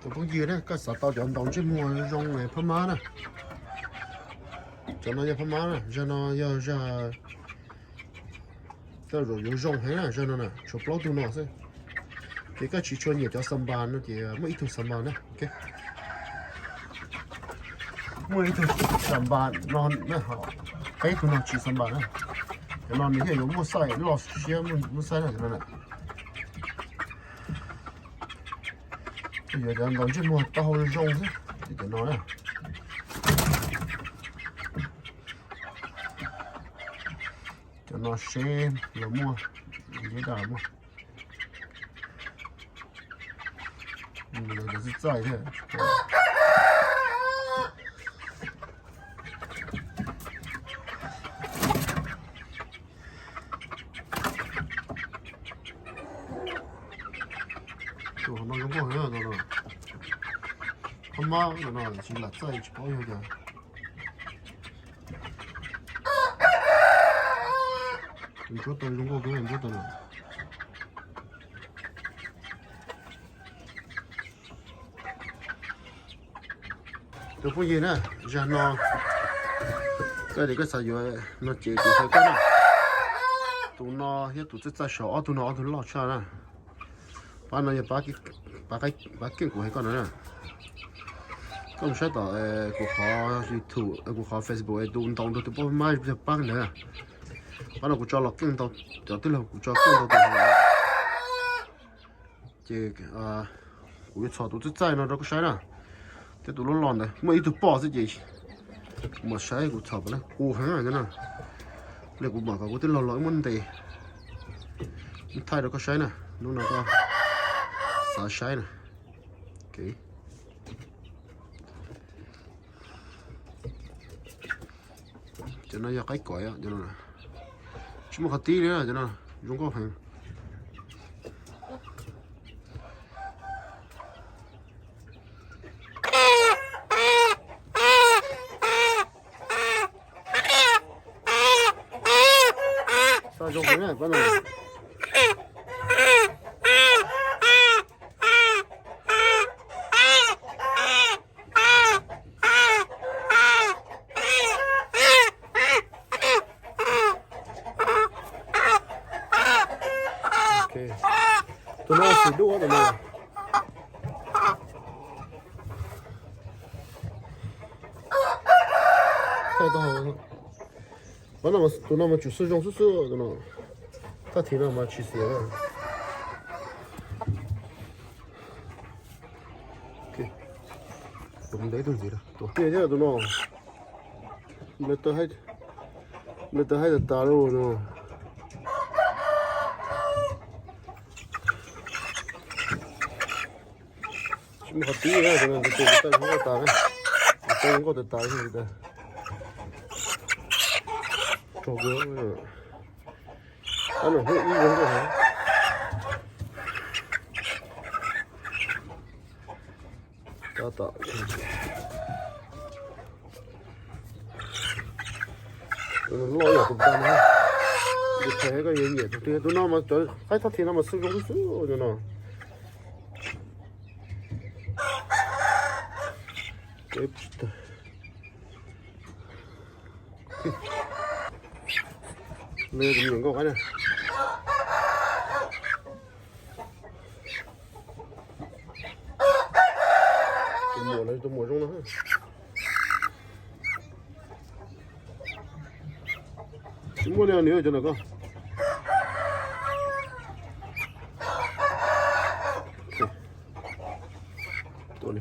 Phooj ywg na, koj xav tau cov ntaus ntsej muag zoo phab mab na, cov no yog phab mab na, zag no yog zag tej zaum yuav zoo heev na, zag no na, tshuav plaub tug no xwb. Ces koj tsis tshua nyiam cov xa npas no ces muaj ib tug xa npas na. Muaj ib tug xa npas no, peb tug no tsis xa npas na. Cov no nws thiaj yuav muaj xaij loj siab, muaj xaij na, cov no na. Yuav cov ntaus ntsej muag tau zoo xwb, cov no na. Cov no seb los muaj, liab daj muaj. Cov txaij txaij thiab. Tus no zoo nkauj heev no. Phab mab no tsis lam txaij tsis paub yog cas. Ntsuab tau zoo nkauj kawg ntsuab tau no. Tus phooj ywg na, zag no, koj tias koj xav yuav no ces kuv hais koj na. Tus no thiab tus txaij txaij saud, ob tug no ob tug loj tshaj na. Pab no yog pab keej kuv hais koj no na. Koj mus saib tom kuv qhov YouTube, kuv qhov Facebook es tus ntaus nrog tus pab mab yog pab ntawd. Pab no kuv tso los keej tau, cov tij laug kuv tso keej tau tus no. Ces kuv yuav txhom tus txaij txaij no rau koj saib na. Thiab tus loj loj ntawd muaj ib tug poj xwb ces mus saib kuv txhom pas lab qus heev no na. Li kuv mam kom kuv tij laug los wb muab ntes, wb thaij rau koj saib na. Hnub no koj xav saib na. Cov no yog qaib kom, tsis muaj qhov tib li, cov no zoo nkauj heev. Txaij zoo heev na, pab no. Tus no xim dub tus no. Pab no, tus no mas tsum xwb zoo xwb xwb tus no. Thaj thim no mas tsis xiam. Tus ntev tus ntxiv, tus tiag thiab tus no. Nplawg taw haib tas tas li no. Tsis muaj qhov tib na, tus no tus tus taw zoo nkauj tas na. Tus taw zoo nkauj tas tas li tas. Rog kawg. Ab no hnub ib zoo nkauj heev. Tab tom loj yam tus tas no. Yus qhia koj yuav nyiam tus twg, tus no mas cov qaib thaj thim no mas xwb zoo xwb no. Nws tus me nyuam nkauj qaib na. Tus muam, tus muam zoo no. Tsis muaj li nws cov ntawm koj. Tua li.